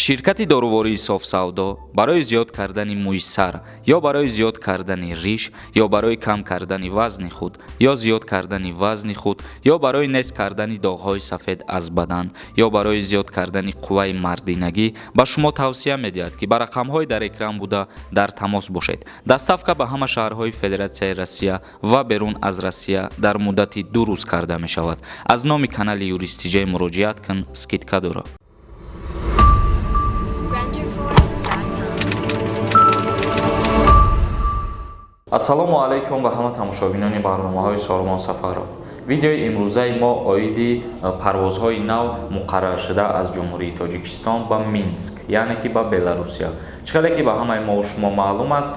Ширкати дорувории Софсавдо барои зиёд кардани мӯи сар ё барои зиёд кардани риш ё барои кам кардани вазни худ ё зиёд кардани вазни худ ё барои нест кардани доғҳои сафед аз бадан ё барои зиёд кардани қувваи мардинагӣ ба шумо тавсия медиҳад, ки ба рақамҳои дар экран буда дар тамос бошед. Доставка ба ҳама шаҳрҳои Федератсияи Россия ва берун аз Россия дар муддати 2 рӯз карда мешавад. Аз номи канали Юристиҷай муроҷиат кун, скидка дорад. Renderforest.com. Ассалому алайкум ба ҳама тамошобинони барномаҳои Сормон Сафаров. Видеои имрӯзаи мо оиди парвозҳои нав муқарраршуда аз Ҷумҳурии Тоҷикистон ба Минск, яъне ки ба Беларусия. Чӣ хеле ки ба ҳамаи мо шумо маълум аст,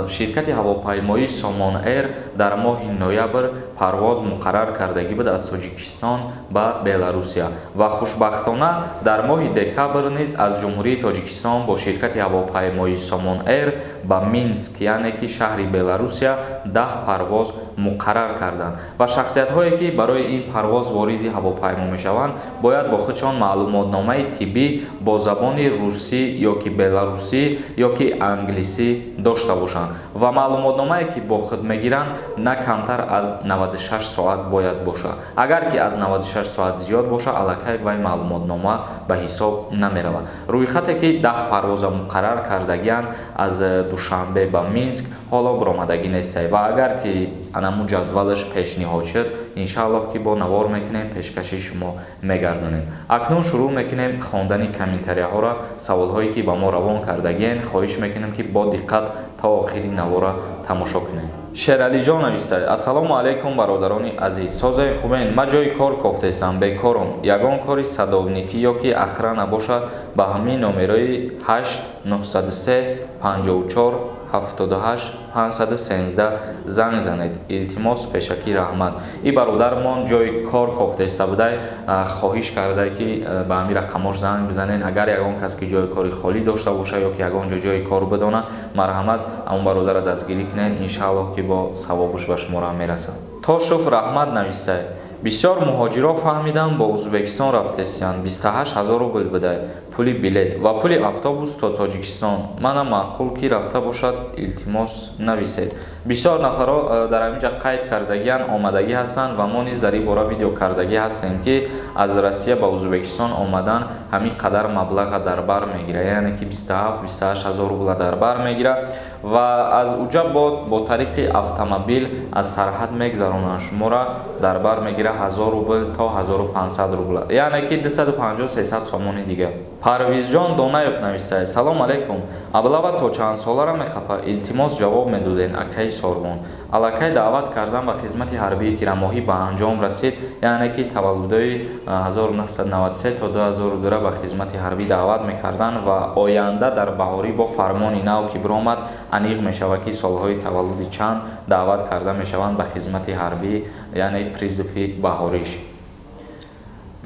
ширкати ҳавопаймоии Сомон Эйр дар моҳи ноябр парвоз муқаррар кардагӣ буд аз Тоҷикистон ба Беларусия ва хушбахтона дар моҳи декабр низ аз Ҷумҳурии Тоҷикистон бо ширкати ҳавопаймоии Сомон Эйр ба Минск, яъне ки шаҳри Беларусия, 10 парвоз муқаррар карданд ва шахсиятҳое, ки барои ин парвоз вориди ҳавопаймо мешаванд, бояд бо худшон маълумотномаи тиббӣ бо забони русӣ ё ки беларусӣ ё ки англисӣ дошта бошанд ва маълумотномае, ки бо худ мегиранд, на камтар аз 96 соат бояд бошад. Агар ки аз 96 соат зиёд бошад, аллакай вай маълумотнома ба ҳисоб намеравад. Рӯйхате, ки 10 парвоза муқаррар кардагианд аз Душанбе ба Минск, ҳоло баромадагӣ нестай ва агар ки анамун ҷадвалаш пешниҳод шуд, иншааллоҳ, ки бо навор мекунем, пешкаши шумо мегардонем. Акнун шурӯъ мекунем хондани комментарияҳоро, саволҳое, ки ба мо равон кардагиен. Хоҳиш мекунем, ки бо диққат то охири навора тамошо кунед. Шералиҷон нависад: «Ассалому алайкум, бародарони азиз, созаи хубен? Ма ҷои кор кофтестам, бекорум. Ягон кори садовникӣ ё ки охрана бошад, ба ҳамин номерои 8 903 54 78 513 занг занед, илтимос, пешакӣ раҳмат». И бародармон ҷои кор кофтеста будай, хоҳиш карда, ки ба ҳамин рақамош занг бизанед. Агар ягон кас ки ҷои кори холӣ дошта боша ё ки ягон ҷо ҷои кор бидона, марҳамат, ҳамон бародарро дастгирӣ кунед. Иншааллоҳ, ки бо савобуш ба шуморо мерасад. Тошуф Раҳмат нависад: «Бисёр муҳоҷиро фаҳмидам, бо Ӯзбекистон рафтесиянд. 28 000 рубл будай пули билет ва пули автобус то Тоҷикистон. Мана маъқул ки рафта бошад, илтимос, нависед». Бисёр нафарҳо дар ҳамин ҷа қайд кардагианд, омадагӣ ҳастанд ва мо низ дар ин бора видео кардагӣ ҳастем, ки аз Россия ба Ӯзбекистон омадан ҳамин қадар маблаға дар бар мегирад, яъне ки 27 28 000 рубла дар бар мегирад ва аз уҷа бо тариқи автомобил аз сарҳад мегзаронанд шуморо, дар бар мегирад 1000 рубл то 1500 рубла, яъне ки 250 300 сомони дига. Парвизҷон Донаев нависад: «Салом алайкум, облава то чанд солара мехапа? Илтимос, ҷавоб медоден, акаи Сорбон». Аллакай даъват кардан ба хизмати ҳарбии тирамоҳӣ ба анҷом расид, яъне ки таваллудои 1993 то 2002 ба хизмати ҳарбӣ даъват мекарданд ва оянда дар баҳорӣ бо фармони нав, ки биромад, аниқ мешавад, ки солҳои таваллуди чанд даъват карда мешаванд ба хизмати ҳарбӣ, яъне призыв и баҳориш.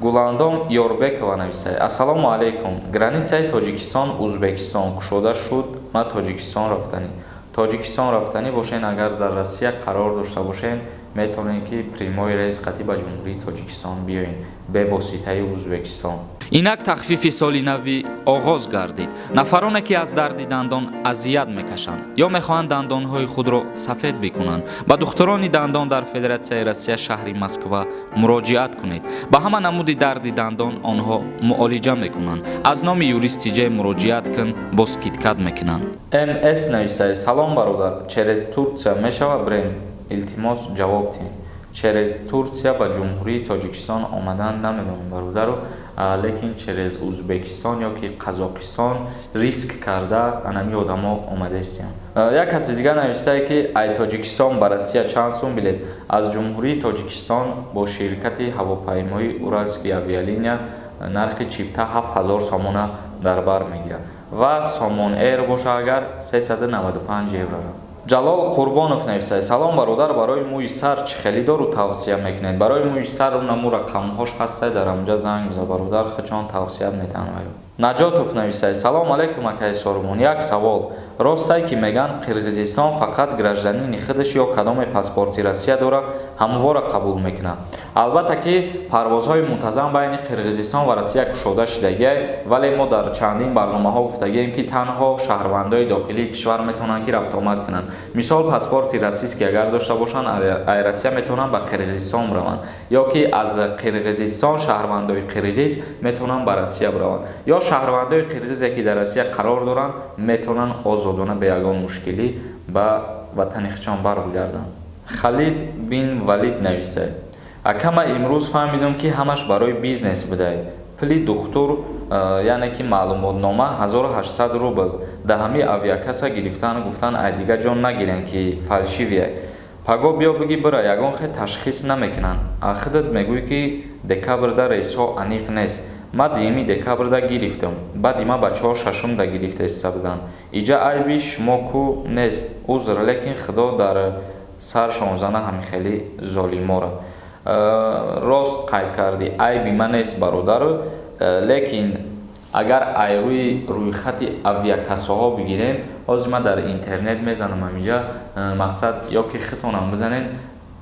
Гуландом Ёрбекова нависад: «Ассалому алайкум, граница и Тоҷикистон Ӯзбекистон кушода шуд? Ман Тоҷикистон рафтанӣ бошен, агар дар Россия қарор дошта бошен, метавонед, ки прямой рейс қатъи ба Ҷумҳурии Тоҷикистон биёед бевоситаи Ӯзбекистон». Инак тахфифи соли навӣ оғоз гардид. Нафароне, ки аз дарди дандон азият мекашанд ё мехоҳанд дандонҳои худро сафед бикунанд, ба духтурони дандон дар Федератсияи Россия, шаҳри Москва муроҷиат кунед. Ба ҳама намуди дарди дандон онҳо муолиҷа мекунанд. Аз номи Юрист Тиҷай муроҷиат кун, бо скидка мекунанд. Мс нависад: «Салом, бародар, через Турция мешава брем? Илтимос, ҷавоб диҳед». Через Турция ба Ҷумҳурии Тоҷикистон омадан намедонам, бародару, лекин через Ӯзбекистон ё ки Қазоқистон риск карда анами одамо омадаистиянд. Як каси дигар нависае, ки ай Тоҷикистон ба Россия чанд сум билет? Аз Ҷумҳурии Тоҷикистон бо ширкати ҳавопаймоии Уральские авиалиния нархи чипта 7000 сомона дар бар мегирад ва Сомон Эйр боша агар 395 еврора. Ҷалол Қурбонов нависад: «Салом, бародар, барои мӯи сар чӣ хеле дору тавсия мекунед?» Барои мӯи сар наму рақамҳош ҳастай, дар ҳамҷа занг биза, бародар, худшон тавсият метавонад. Наҷотов нависад: Салом алейкум, акаи Сорбон, як савол. Ростай ки мегӯянд, Қирғизистон фақат гражданини худаш ё кадоме паспорти Россия дора, ҳамвора қабул мекунад? Албатта ки парвозҳои мунтазам байни Қирғизистон ва Россия кушода шудагиай, вале мо дар чандин барномаҳо гуфтагием, ки танҳо шаҳрвандои дохилии кишвар метавонанд ки рафтуомад кунанд. Мисол, паспорти российский агар дошта бошанд, ай Россия метавонанд ба Қирғизистон раванд, ё ки аз Қирғизистон шаҳрвандои қирғиз метавонанд ба Россия бираванд, ё шаҳрвандои қирғизе ки дар Россия қарор доранд, метавонанд озодона бе ягон мушкилӣ ба ватани худшон баргарданд. Халид бин Валид нависад: Ака, ман имрӯз фаҳмидам, ки ҳамаш барои бизнес будай. Пули духтур, яъне ки маълумотнома, 1800 рубл да ҳамаи авиакасса гирифтан, гуфтан, ай дигар ҷо нагирен, ки фальшивия. Паго биё биги бира, ягон хел ташхис намекунанд. А худат мегӯӣ, ки декабрда рейсҳо аниқ нест. Ман 2 декабрда гирифтам, баъди ман бачаҳо 6-да гирифта истода буданд. Иҷа айби шумо ку нест, узр, лекин Худо дар саршон зана ҳамин хели золимора. Рост қайд кардӣ, айби ман нест, бародару, лекин агар ай рӯи рӯйхати авиакассаҳо бигирем, ҳозир ман дар интернет мезанам ҳаминҷа, мақсад, ё ки худтонам бизанед,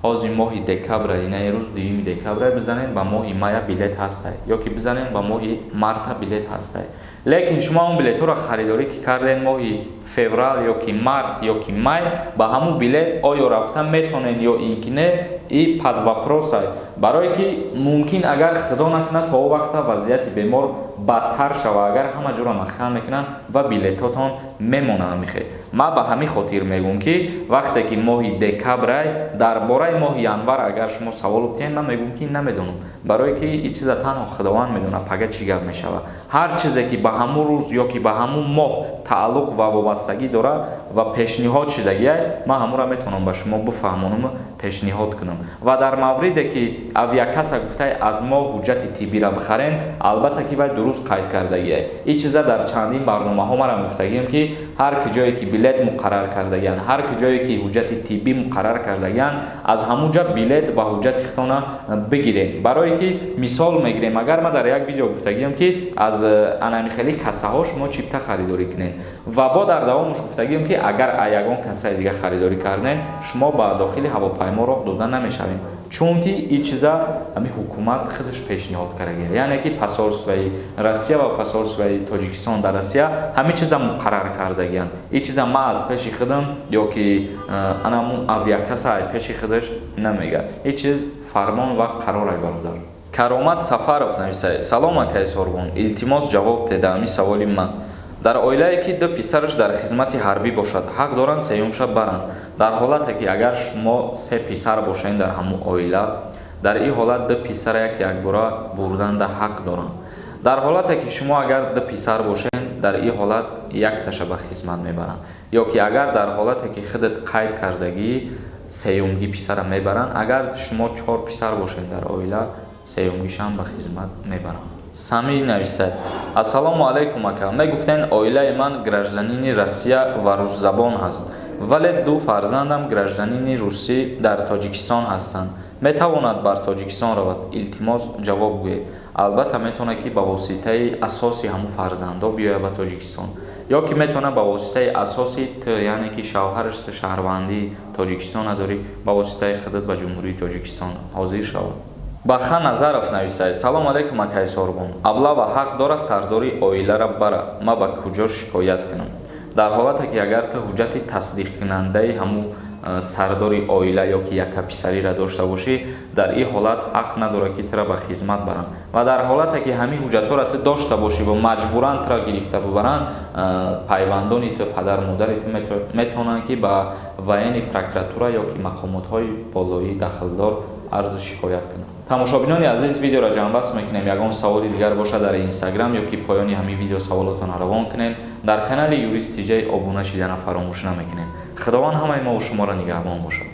ҳозир моҳи декабра, ина рӯз 2 декабра, бизанед, ба моҳи мая билет ҳастай, ё ки бизанед, ба моҳи марта билет ҳастай. Лекин шумо он билетҳоро харидорӣ ки кардем моҳи феврал ё ки март ё ки май, ба ҳамун билет оё рафта метонед ё ин ки не, и под вопросай, барое ки мумкин, агар Худо накунад, то он вақта вазъияти бемор бадтар шава, агар ҳама ҷоро маҳкам мекунанд ва билетҳотон мемонанд. Михе ман ба ҳамин хотир мегӯм, ки вақте ки моҳи декабрай, дар бораи моҳи январ агар шумо савол бутиҳед, ман мегӯм, ки намедонам, барое ки ин чиза танҳо Худованд медонад, пага чӣ гап мешавад. Ҳар чизе ки ба ҳамун рӯз ё ки ба ҳамун моҳ тааллуқ ва вобастагӣ дорад ва пешниҳод шудагиай, ман ҳамонро метавонам ба шумо бифаҳмонаму пешниҳод кунам. Ва дар мавриде ки авиакасса гуфтай, аз мо ҳуҷҷати тиббиро бихарен, албатта ки вай дуруст қайд кардагиай. Ин чиза дар чандин барномаҳо марам гуфтагием, ки ҳар ки ҷое ки билет муқаррар кардагианд, ҳар ки ҷое ки ҳуҷҷати тиббӣ муқаррар кардагианд, аз ҳамун ҷа билет ва ҳуҷҷати худтона бигиред. Барое ки мисол мегирем, агар ман дар як видео гуфтагием, ки аз анамихели кассаҳо шумо чипта харидорӣ кунед, ва бо дар давомаш гуфтагием, ки агар ягон кассаи дига харидорӣ кардем, шумо ба дохили ҳавопаймо роҳ дода намешавем, чунки ин чиза ҳамин ҳукумат худаш пешниҳод кардагия, яъне ки посольствои Россия ва посольствои Тоҷикистон дар Россия ҳамин чиза муқаррар кардагиянд. Ин чиза ман аз пеши худам ё ки анамун авиакасса ай пеши худаш намегӯяд, ин чиз фармон ва қарорай, бародар. Каромат Сафаров нависад: Салом, акаи Сорбон, илтимос, ҷавоб деда ҳамин саволи ман. Дар оилае ки ду писараш дар хизмати ҳарбӣ бошад, ҳақ доранд сеюмша баранд? Дар ҳолате ки агар шумо се писар бошед дар ҳамун оила, дар ин ҳолат ду писара як якбора бурданда ҳақ доранд. Дар ҳолате ки шумо агар ду писар бошед, дар ин ҳолат якташа ба хизмат мебаранд, ё ки агар дар ҳолате ки худат қайд кардагӣ, сеюмгӣ писара мебаранд. Агар шумо чор писар бошед дар оила, сеюмгишам ба хизмат мебаранд. Самӣ нависад: Ассалому алайкум, ака, мегуфтен, оилаи ман гражданини Россия ва русзабон ҳаст, вале ду фарзандам гражданини русӣ дар Тоҷикистон ҳастанд, метавонад бар Тоҷикистон равад? Илтимос, ҷавоб гӯед. Албатта метавонад, ки ба воситаи асоси ҳамун фарзандо биёяд ба Тоҷикистон, ё ки метавонад ба воситаи асоси т, яъне ки шавҳараш шаҳрвандии Тоҷикистон надорӣ, ба воситаи худат ба Ҷумҳурии Тоҷикистон ҳозир шавад. Баха Назаров нависад: Салом алейкум, акаи Сорбон, облава ҳақ дорад сардори оилара бара? Ман ба куҷо шикоят кунам? Дар ҳолате ки агар ту ҳуҷҷати тасдиқкунандаи ҳамун сардори оила ё ки яккаписариро дошта бошӣ, дар ин ҳолат ҳақ надорад, ки тура ба хизмат баранд. Ва дар ҳолате ки ҳамин ҳуҷҷатҳоро ту дошта бошӣ ва маҷбуран тура гирифта бибаранд, пайвандони ту, падару модари ту метавонанд, ки ба военный прокуратура ё ки мақомотҳои болоӣ дахлдор арзу шикоят кунанд. Тамошобинони азиз, видеоро ҷамъбаст мекунем. Ягон саволи дигар бошад, дар Инстаграм ё ки поёни ҳамин видео саволотонро равон кунед. Дар канали Юрист Тиҷай обуна шидана фаромӯш намекунем. Худованд ҳамаи мову шуморо нигаҳбон бошад.